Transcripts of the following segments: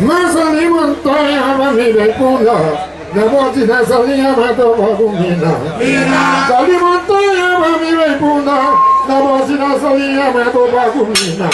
Masali montaña mami punda, na bote na salinha mato bagumina. Sali montaña mami punda, na bote na salinha mato bagumina.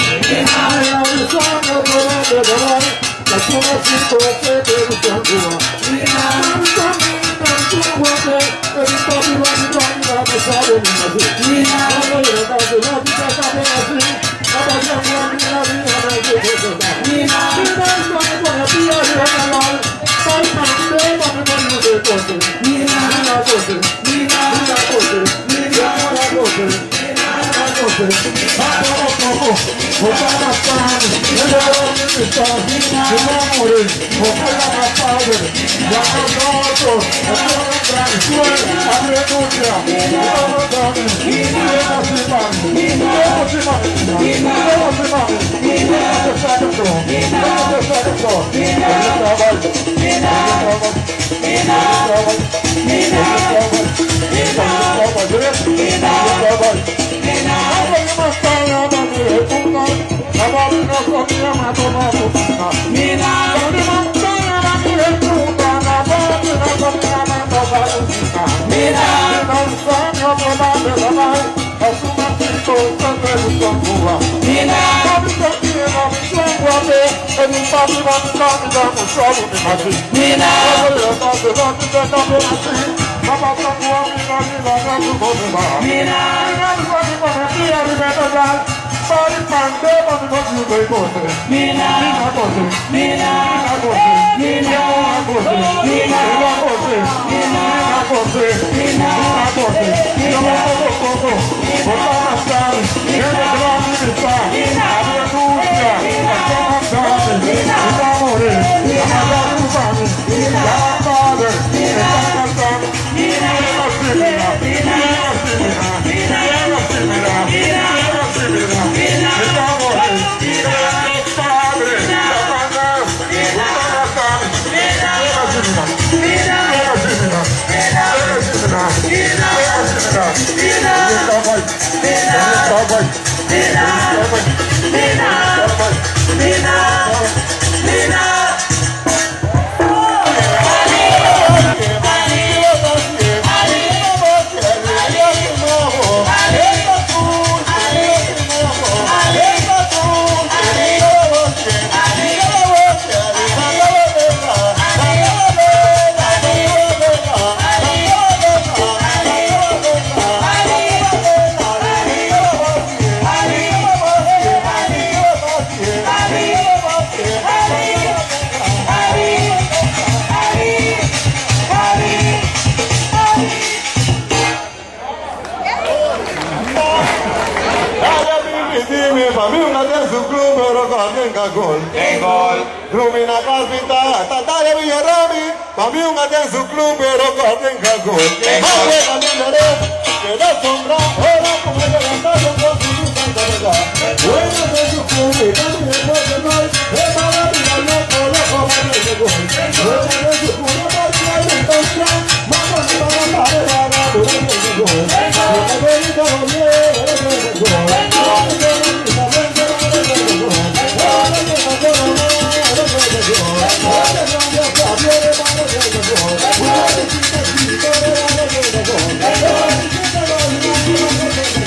Go.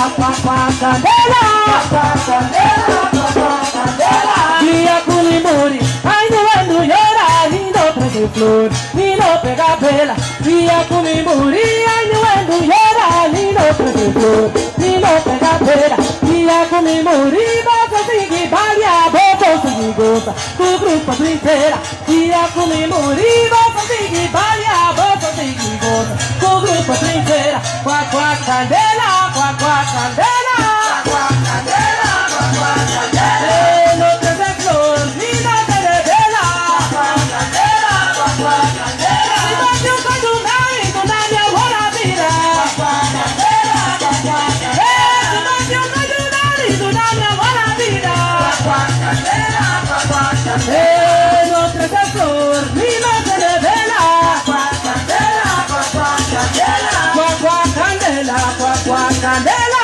Qua qua candela, qua candela, qua candela. Dia ku mi muri, ai no ando yora, ni no trese flor, ni no pega vela. Dia ku mi muri, ai no ando yora, ni no trese flor, ni no pega vela. Dia ku mi muri, boso sigui balia, boso sigui gosa, ku grupo trinchera. Dia ku mi muri, boso sigui balia, boso sigui gosa, ku grupo trinchera. Qua qua candela, qua qua candela. Qua candela, qua qua candela. No trese flor, ni no trese vela. Qua candela, qua qua candela. Si bati un cayunay, tu nadie ahora mira. Qua candela, qua qua candela. Si bati un cayunay, tu nadie ahora mira. Qua candela, qua qua candela. No trese flor, ni no trese vela. Qua candela, qua qua candela. Qua qua candela, qua qua candela.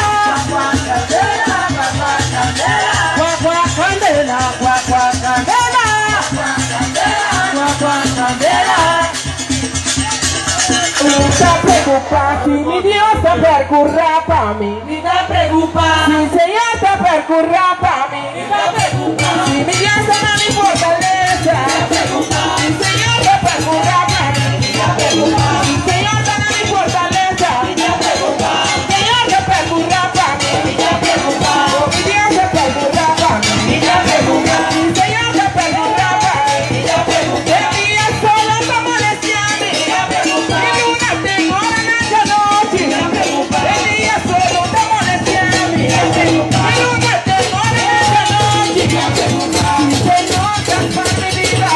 Qua candela, qua qua candela. Qua qua candela, qua qua candela. Qua candela, qua qua candela. Mi n' ta preokupá si mi Dios ta perkurá pa mi. Mi n' ta preokupá. Si Señor ta perkurá pa mi. Mi n' ta preokupá. Si mi Dios ta mi fortalesa. Si Señor ta perkurá pa mi. Si Señor ta mi fortalesa. Señor ta perkurá pa mi. Oh, mi Dios ta perkurá pa mi. Si Señor ta perkurá pa mi. De dia solo ta molestiá mi. Ni luna tin ora na anochi. De dia solo ta molestiá mi. Ni luna tin ora na anochi. Si Señor ta pa mi bida.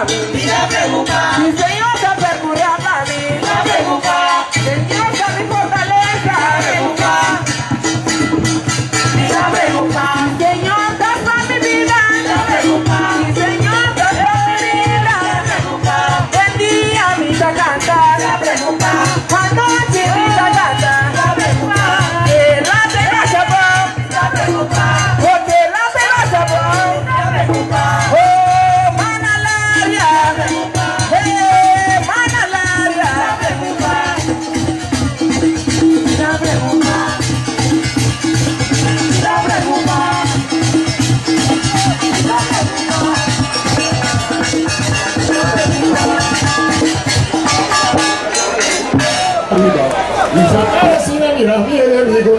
pa mi. Mi Señor ta percura pa mi. Señor ta mi fortaleza. Señor ta pa mi vida. Mi Señor ta pa mi vida. Den dia mi ta canta. Anochi mi ta canta. El a haci masha bon. Porque el a haci masha bon. Oh, manalaria. Hey, manalaria. Y sacar así mira mi enemigo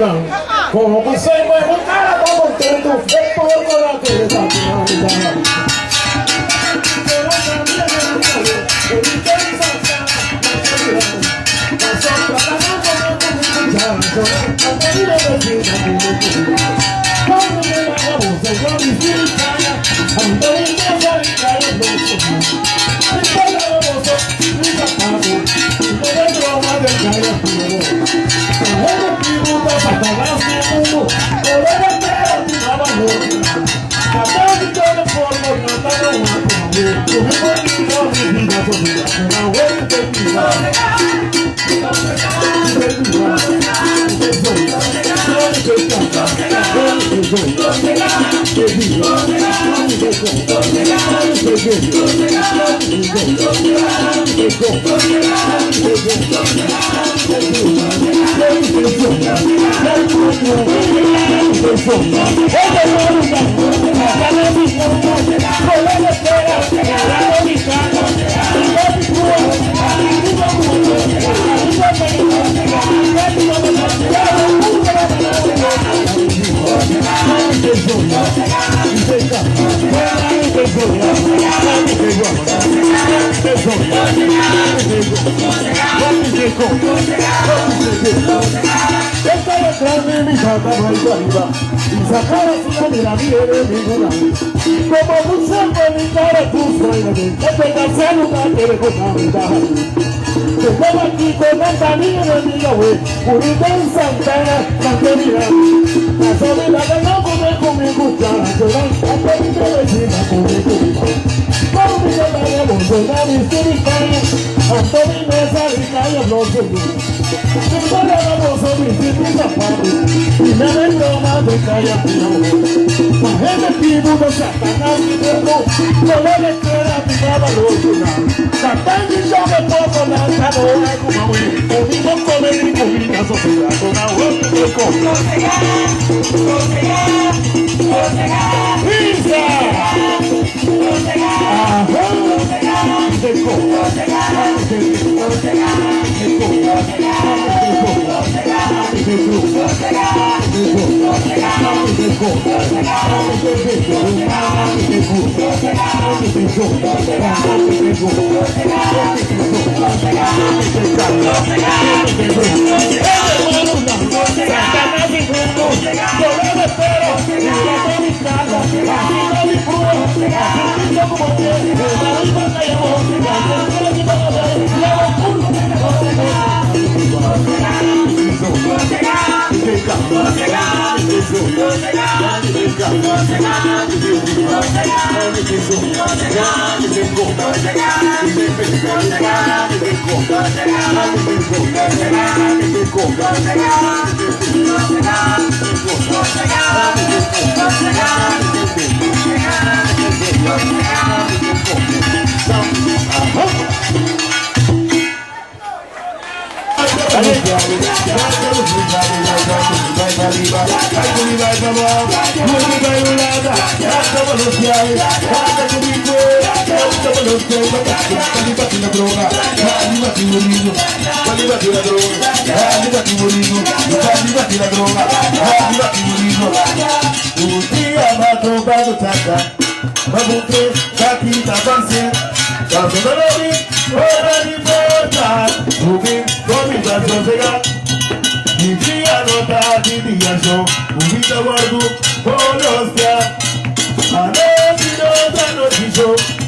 como que se mueve cara está contento, el porco la que le da.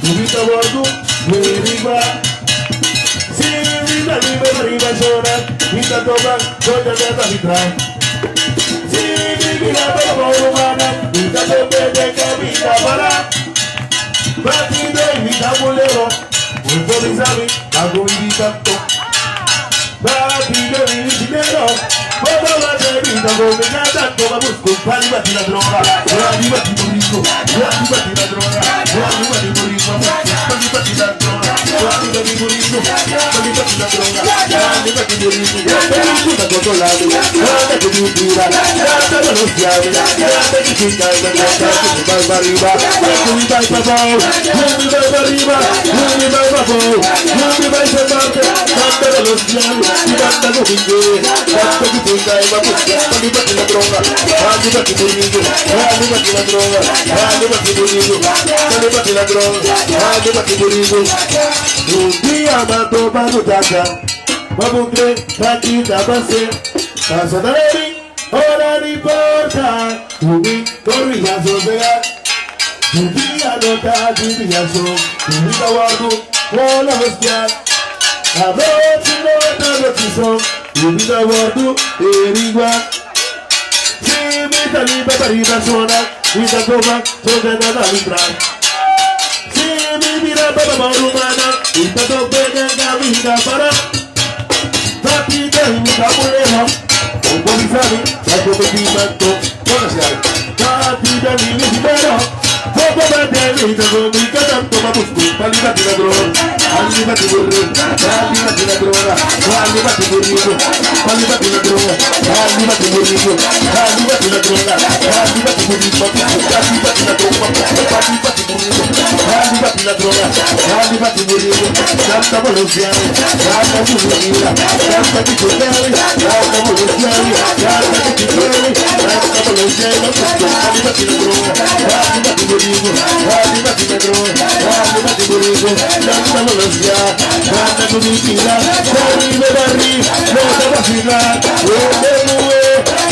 Mi ta wòrdu riba. Si mi ta libre pa riba zona, mi ta toma soña mi ta fitra. Si mi bira pa bo rumana, mi ta tope den caminda para. Batido y mi ta bulero, mucho mi sabi, algo mi ta to. Batido y mi dinero, bobo bate mi ta go mi gata toma busco, pali bati la droga, pali bati burrito, pali bati la droga, pali bati burrito, pali bati la droga, pali bati burrito, pali bati la droga, pali bati burrito, puta controlado, nada que mi tira, nada de los llaves, nada que se caiga, nada que se va para arriba, que mi va para abajo, que mi va para arriba, que mi va para abajo, que mi va para parte, nada de los llaves, nada que se nada que se caiga, pali bati la droga, pali bati burrito, pali bati la droga, pali bati burrito, pali bati la droga, pali bati burrito. Un dia mato muchacha, Mabungre, Paquita, Pase, Paso de hora ni importa, tu corrija sosegar. Tu día no ta diviaso, tu vida guardo, hola hostia. A noche no ta noche tu vida guardo, erigua. Si mi saliva para arriba zona, mi ta toma, yo gana la vibra. Si mi mira para humana, mi ta tope de camina para. Batida y mi tabulejo, como mi sabe, saco de mi manto, Batida y mi dinero, poco más de mi tengo mi canto, ma busco, pali bati la droga, pali bati burro, pali bati la droga, pali bati burrito, pali bati la droga, pali bati burrito, pali bati la droga, pali bati burrito, pali bati la droga, pali bati burrito, pali bati la droga, pali bati burrito, canta por los llaves, canta su vida, canta que tu canta por los llaves, canta que tu canta por los llaves, pali bati la droga, pali bati burrito, pali bati la droga, pali bati burrito, canta por los llaves, canta con mi vida, arriba, arriba, no te vacilar,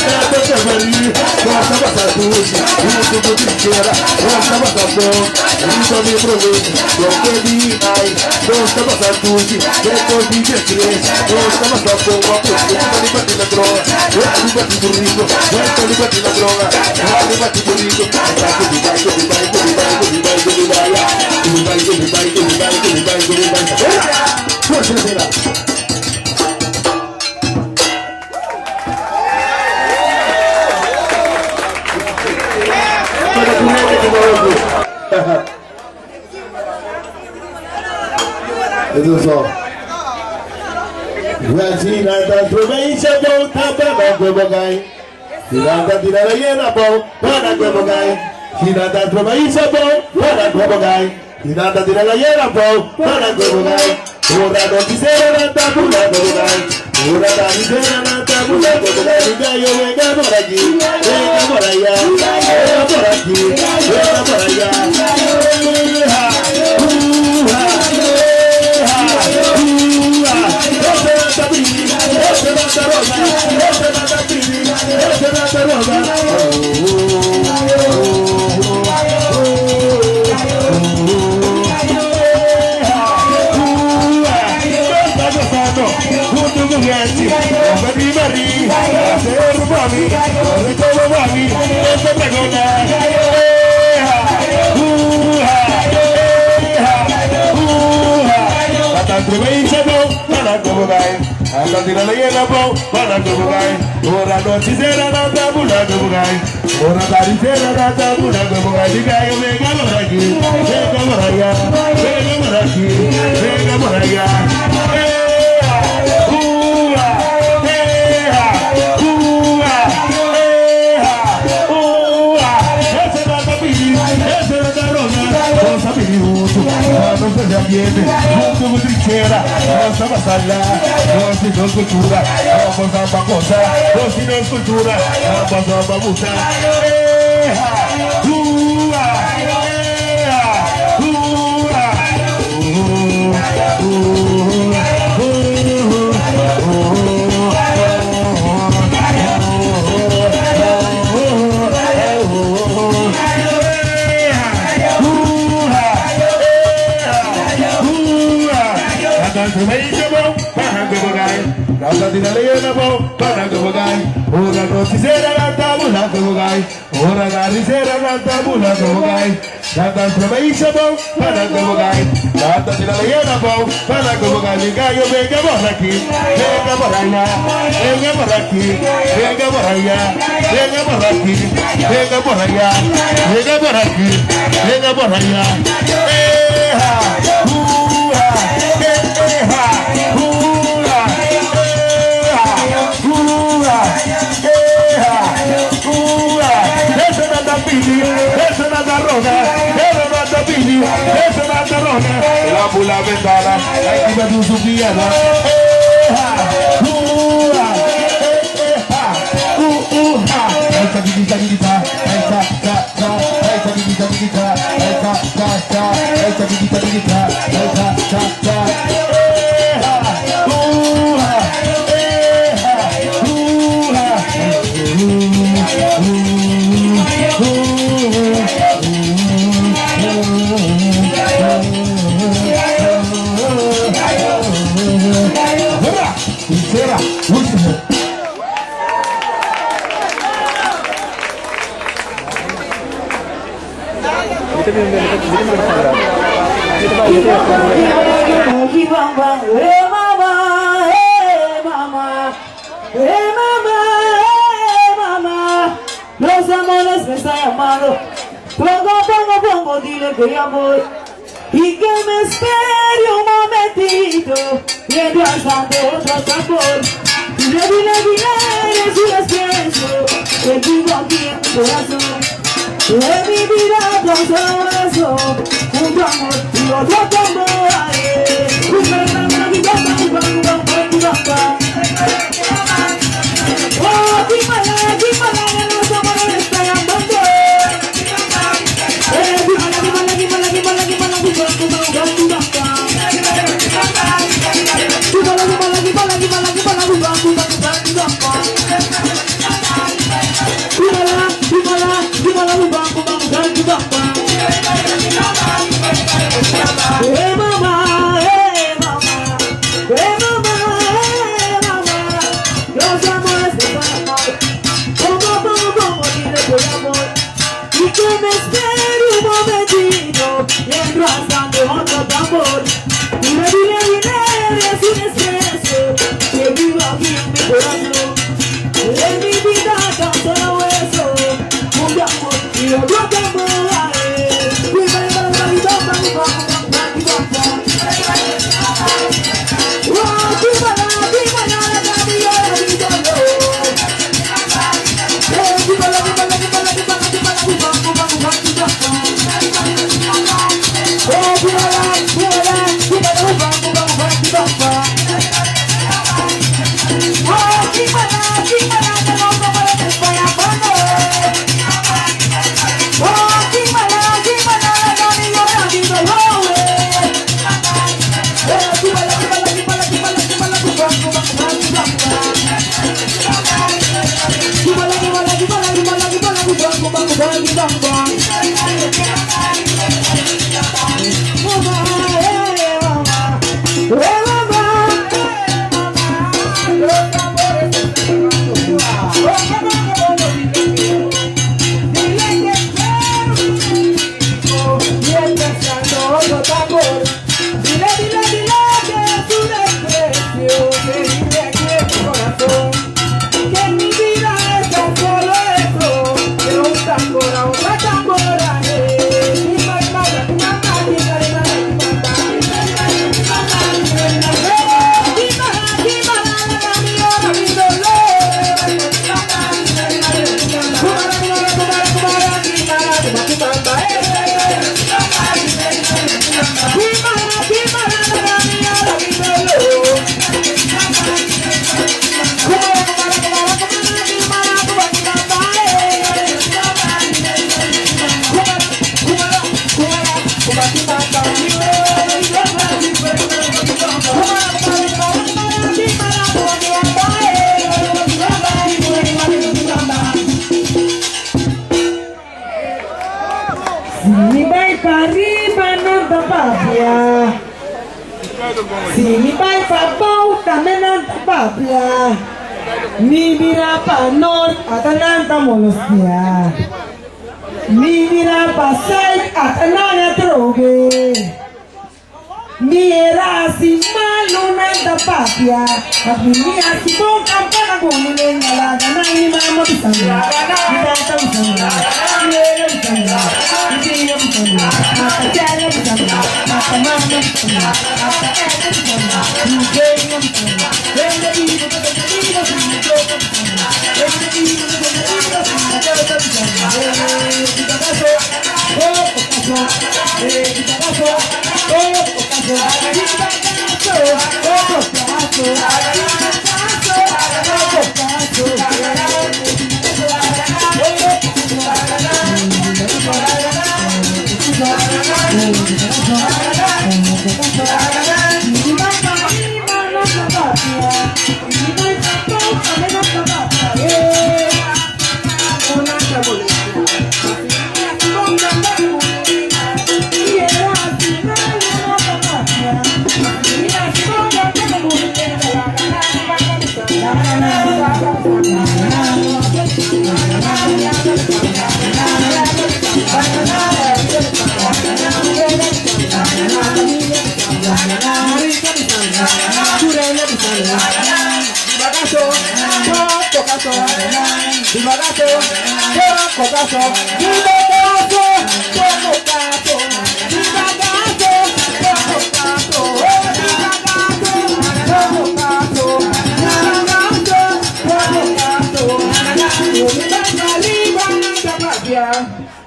nada te varí, no te vas a tuya, no te trinchera, no te vas a don, no mi problema, no te di ay, no te vas a tuya, no te di tres, no te vas a bomba, porque no te bati la droga, no te bati burrito, no te bati la droga, no te bati burrito, Para tu gente que no Eso só. Vacina provincia para que Sinata tirara llena bom para que bogai. Sinata provincia para que bogai. Sinata tirara llena bom para que bogai. Ora no quisiera nata pula bogai. Ora no quisiera nata pula bogai. Diga yo venga por aquí, venga por allá, venga por aquí, venga por allá. Cultura, vamos a gozar, nos cultura, vamos a gozar. Ua, ea, ua, Los amores me están llamando. Pongo, pongo, pongo, dile que ya voy. Y que me espere un momentito. Mientras tanto otro tambor. Dile, dile, dile, es un desprecio. Que vivo aquí en mi corazón. En mi vida tan solo eso. Un tambor y otro tambor. Ay, Oh, Kimala, Kimala, los amores están llamando. Kimala, Kimala, Kimala, Kimala, Kimala, Kimala, Kimala, Kimala, Kimala, Kimala, Kimala, Kimala, Kimala, Kimala, Kimala, Hey mama, hey mama, hey mama, hey mama, los amores se van a amar. Pongo, pongo, pongo, dile por amor. Y que me espere un momentito, mientras tanto otro tambor. Dile, dile, dile, es un expreso que vivo aquí en mi corazón. En mi vida tan solo eso, un tambor y otro tambor. Dile, dile, dile que es un desprecio que vive aquí en mi corazón. Que en mi vida es tan solo eso, de un tambor a otro. Si mi bai pa bou tambe nan ta papia. Mi bira pa nort ata nan ta molostia. Mi bira pa sùit ata nan atrobe. Mi era hasi malu nan ta papia, mas mi mi hasi bon kampana ku mi lenga laga nan mi mama bisa mi, mi tata bisa mi, mi wela bisa mi, mi tio bisa mi, mata chela bisa mi, mata mama bisa mi, mata ete bisa mi, mi sueño bisa mi, hende bibu ta hende bibu si mi choka bisa mi, hende bibu ta hende bibu si mi choka bisa mi, eh, kita kaso, oh, kaso, eh, kita kaso, oh, kaso, kita kaso, oh, kaso, kita kaso, oh, kaso,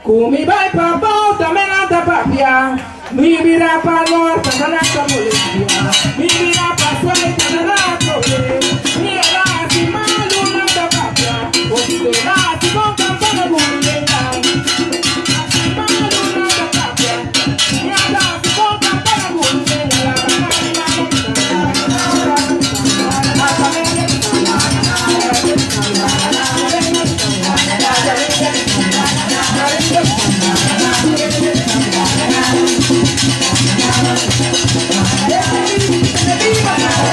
Ku mi bai pa bou tambe nan ta papia. Mi bira pa nort tambe nan ta molestia. Mi bira pa sùit tambe nan a trobe. Mi era hasi malu nan ta papia. Oki te era hasi bon kampana ku mi lenga. Hasi malu nan ta papia. Mi a ta hasi bon kampana ku mi lenga. Laga nan mi mama bisa mi. Tata bisa mi. Mata mele bisa mi. Ete bisa mi.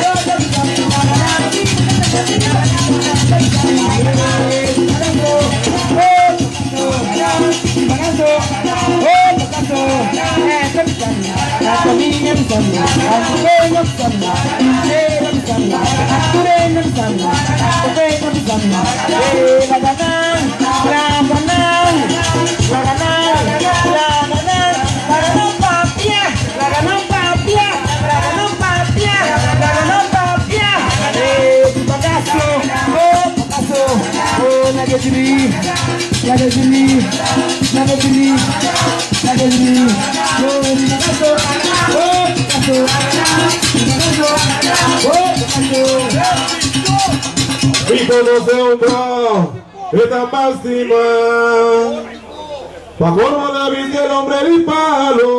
Lenga bisa mi. Tata lenga bisa mi. Maringa bisa mi. Maringa bisa mi. Mi conoce un bro, esta máxima. Pa colmo la vista el hombre di palo.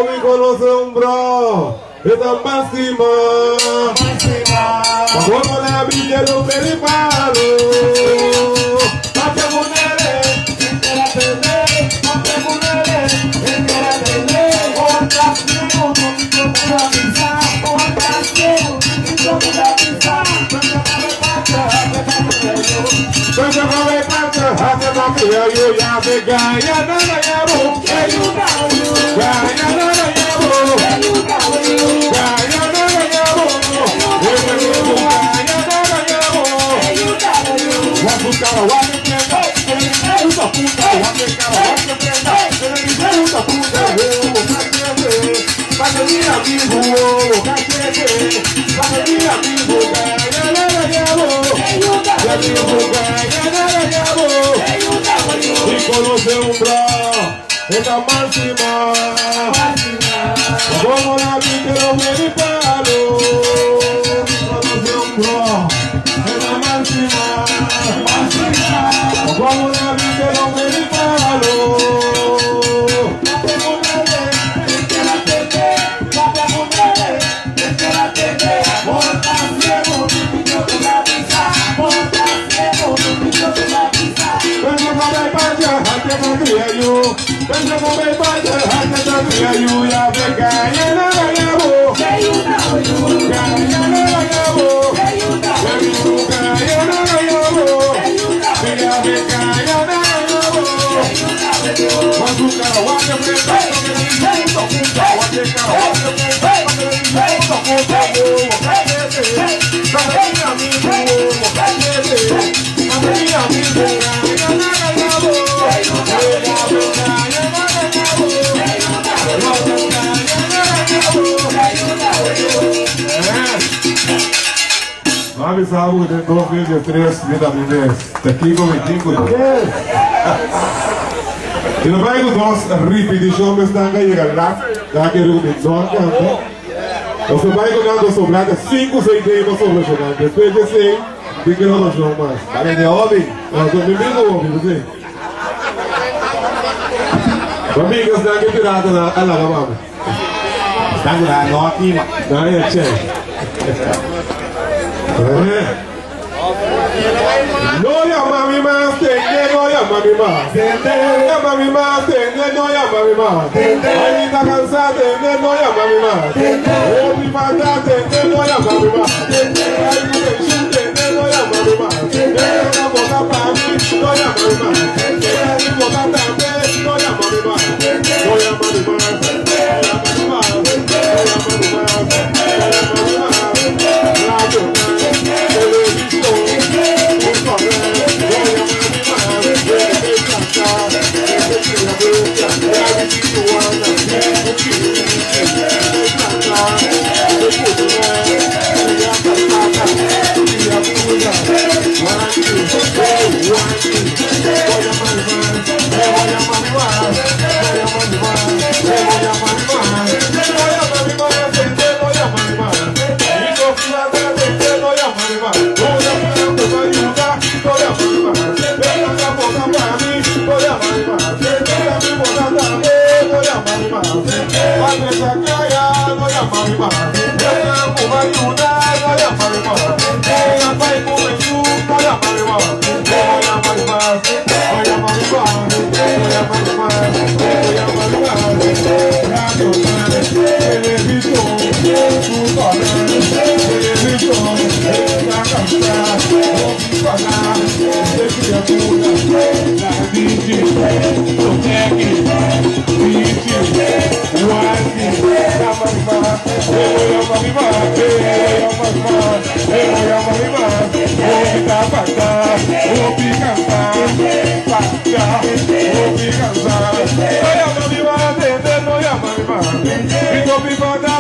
Mi conoce un bro, esta máxima. Pa colmo la vista el hombre di palo. Pa que mujeres, entérate, pa que mujeres, entérate. Otras Y conoce un bro, esta máxima, como la vi que lo me palo. Conoce un bro, esta máxima, como la vi que lo me palo. No a bisa bo ku den 2013 mi ta mi mes. Ta kiko mi tin ku ta. I no bai ku nos ripitishon mesnan ka yega lat, nan a kere ku mi no a kanta. Nos a bai ku nan ta sobrá ta sinku sei tema sobra shonnan. Despues di esei tin ke grabashon mas. Ta bende hopi. No, ta mi mismo hopi, p'esei. Ma mi esnan ke pirata nan a laga mami. Esnan ku nan no a kima. Nan a che. No yama mi mas, tende, no yama mi mas. Tende, yama mi mas, tende, no yama mi mas. Ay, mi ta kansa, tende, no yama mi mas. Hopi manda, tende, no yama mi mas. Ay, mi penshun, tende, no yama mi mas. Ena bota pa mi, no yama mi mas. Ena mi bota tambe, no yama mi mas. No yama mi mas, no yama mi mas, no yama mi mas, no yama mi mas. Radio, televishon, un correo, no yama mi mas. Bebe canta, bebe cria bestia, ya mi tijuana, un kiribiti, bebe canta, bebe cultura, cria patata, cria pula, wangi, hey, wangi, no yama mi mas, no yama mi mas, no yama mi mas, no yama mi mas, no yama mi mas, no yama mi mas. Mi no tende, no yama mi mas. No yama mi ayuda, no yama mi mas. Venga la boca pa mi, no yama mi mas. Venga mi boca tambe, no yama mi mas. Padre Sacaya, no yama mi mas. Venga mi ayuda, no yama mi mas. Venga pai cu no yama mi mas. No yama mi mas, no yama mi mas, no yama mi mas, no yama mi mas. Radio, televishon, tu correo, televishon, la canta, hopi paga, de criatura, la DJ, Jackie, DJ, Wanky, yama mi mas, yama mi mas, yama mi mas, yama mi mas, hopi tapata, hopi canta, pata, hopi cansa, no yama mi mas, no yama mi mas, mi no mi manda,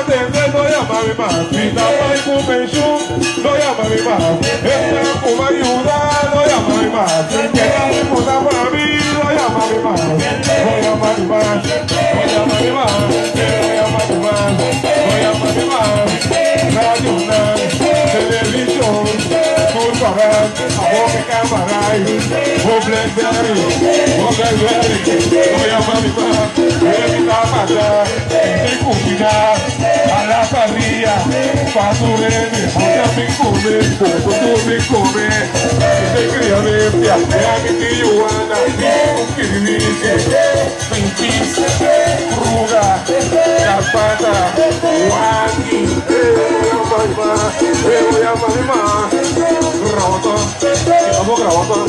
no yama mi mas, mi tapa y pensión, no yama mi mas, esta como ayuda, no yama mi mas, que la mi puta para mí, no yama mi mas, no yama mi mas, no yama mi mas, no yama mi mas, no yama mi mas, radio, televishon, tur correct, abo que cámara, o Blackberry, o Blackberry, no yama mi mas, mi tapata, mi cuida, a la parrilla, pa tu rene, o mi come, poco tu mi come, se cría bestia, ya mi tijuana, un kiribiti, pimpis, ruga, carpata, wangi, voy a mamá, grabata, grabata,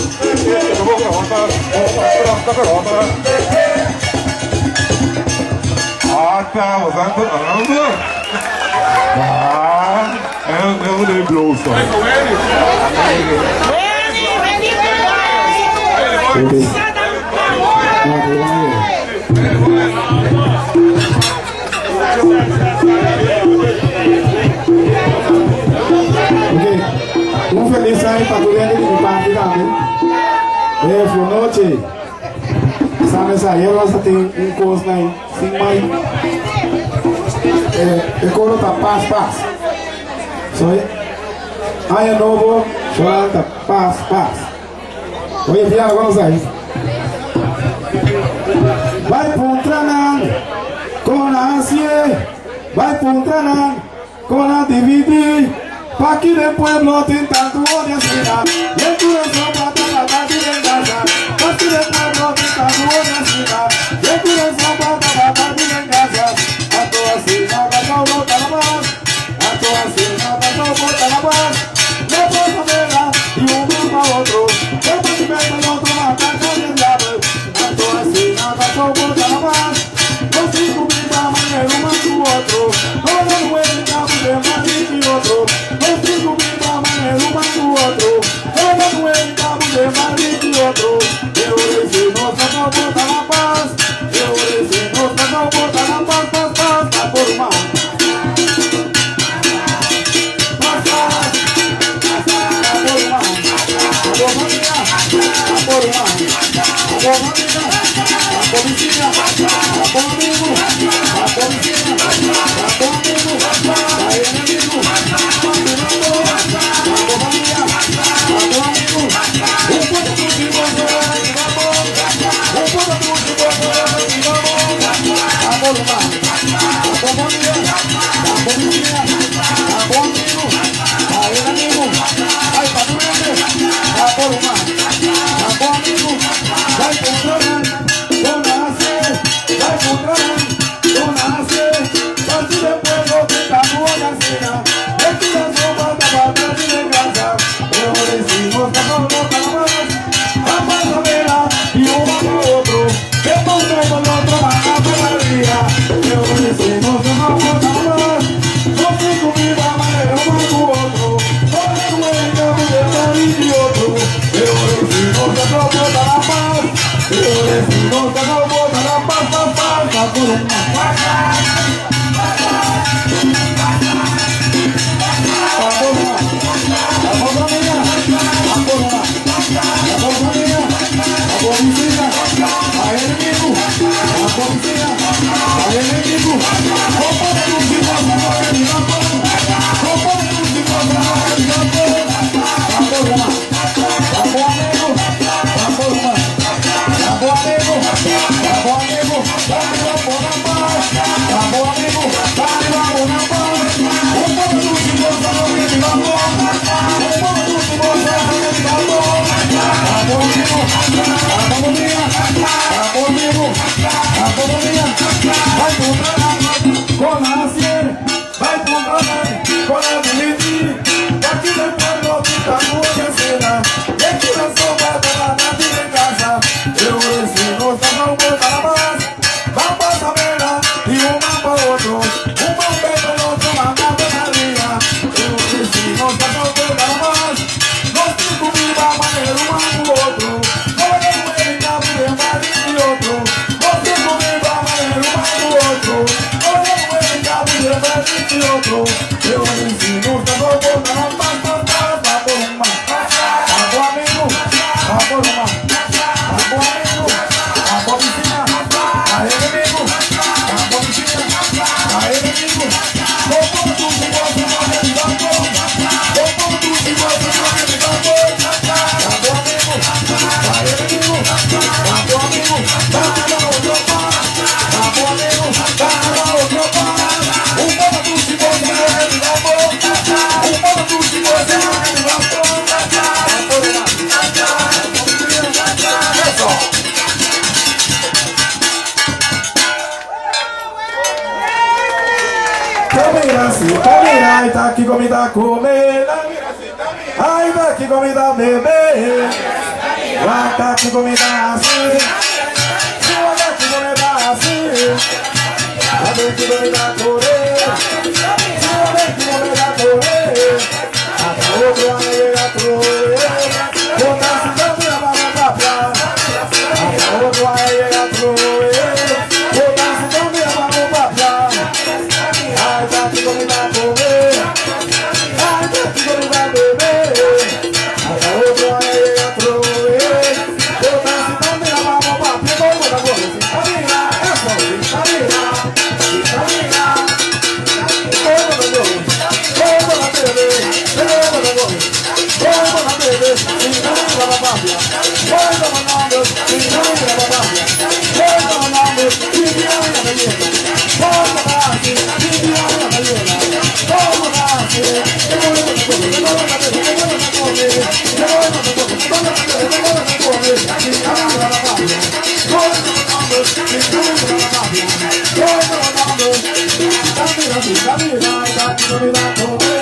grabata, grabata, grabata. Ah, tá, você tá Ah, é um de blow só. Ok, un felis aña pa tur hende di mi parti tambe. Eh, boa noite. Sabe sa, eu gosto de un kos na sin mai. Eh, e coro ta pas pas. Soy Aña Nobo, ta pas pas. Oye, piano, vamos aí. Vai puntranan con ansie, vai puntranan con la dividir. Pa que del pueblo tin tanto odio será. Y el corazón para matar y venganza. Pa que del pueblo tin tanto odio será. Y el corazón para matar y venganza. A todas y nada, no lo más. Camina, camina,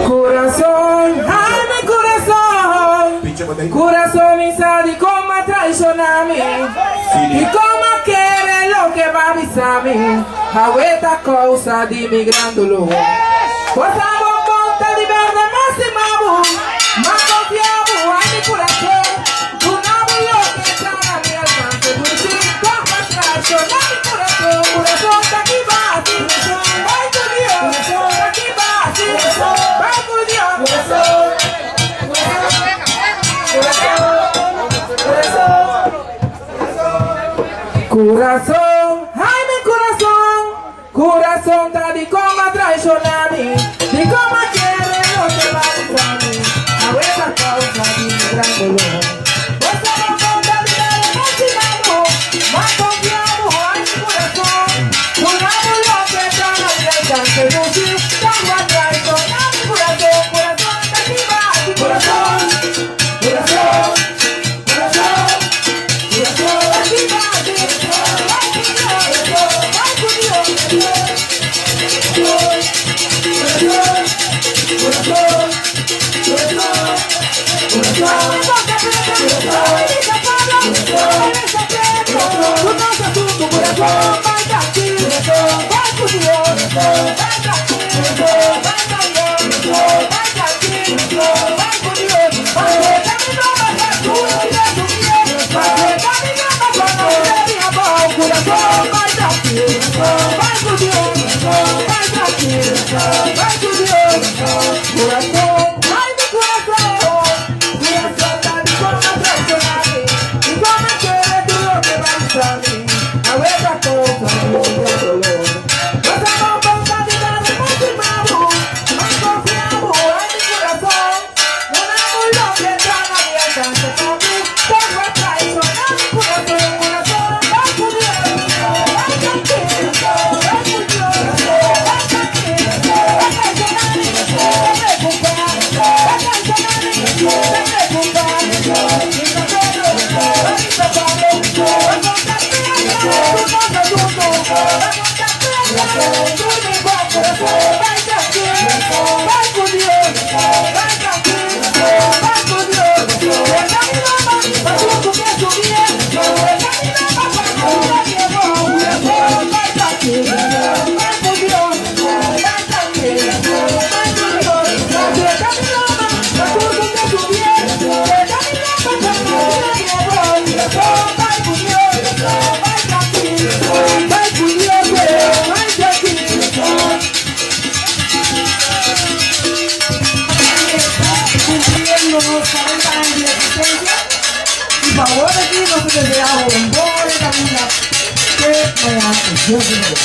Corazón, ay mi corazón. Corazón mi sabe cómo traicionarme. Y cómo quiere lo que va a avisarme. A causa de mi gran dolor. Pasamos monta de verde más y mamu. Más confiado a mi corazón. Tu nombre lo que está a mi alcance. Cómo traicionar mi corazón. Corazón, aquí va, Ay, tu Dios. Aquí va, Ay, tu Dios. Corazón, ay mi corazón, corazón tal y como traicionarme, y como quiere lo que va a mí, a esa causa de mi gran dolor. Pues a con más confiado ay mi corazón, juramos lo que está a mi alcance, no si tengo a traicionar mi corazón, corazón, aquí va, mi corazón, corazón, corazón. Corazón, ay mi corazón, corazón tal y como traicionarme, y como quieres tú lo que vas a mí, a ver la cosa de mi gran dolor. Pasamos con calidad de confirmado, más confiado en mi corazón, no amo lo que está a mi alcance, con mi tengo a traicionar mi corazón, corazón, ay por Dios, ay tranquilo, ay por Dios, ay tranquilo, ay traicionarme, no preocupa, ay traicionarme, no preocupa, mi Pedro, mi Pablo, a contarte tu no asunto, a contarte tu mi corazón, ay tranquilo, ay por Dios, ay tranquilo, ay por Dios, el camino va pa' tu que subir, el camino va pa' tu que corazón, ay tranquilo, ay por Dios, ay tranquilo, ay por Dios, el camino va pa' tu que subir, el camino va pa' tu que corazón, ay por Dios, ay tranquilo, ay por Dios, ay tranquilo. Cumpliendo los 40 años de existencia. Y favor aquí nos deseamos un buen camino. Que mañana Dios bendiga.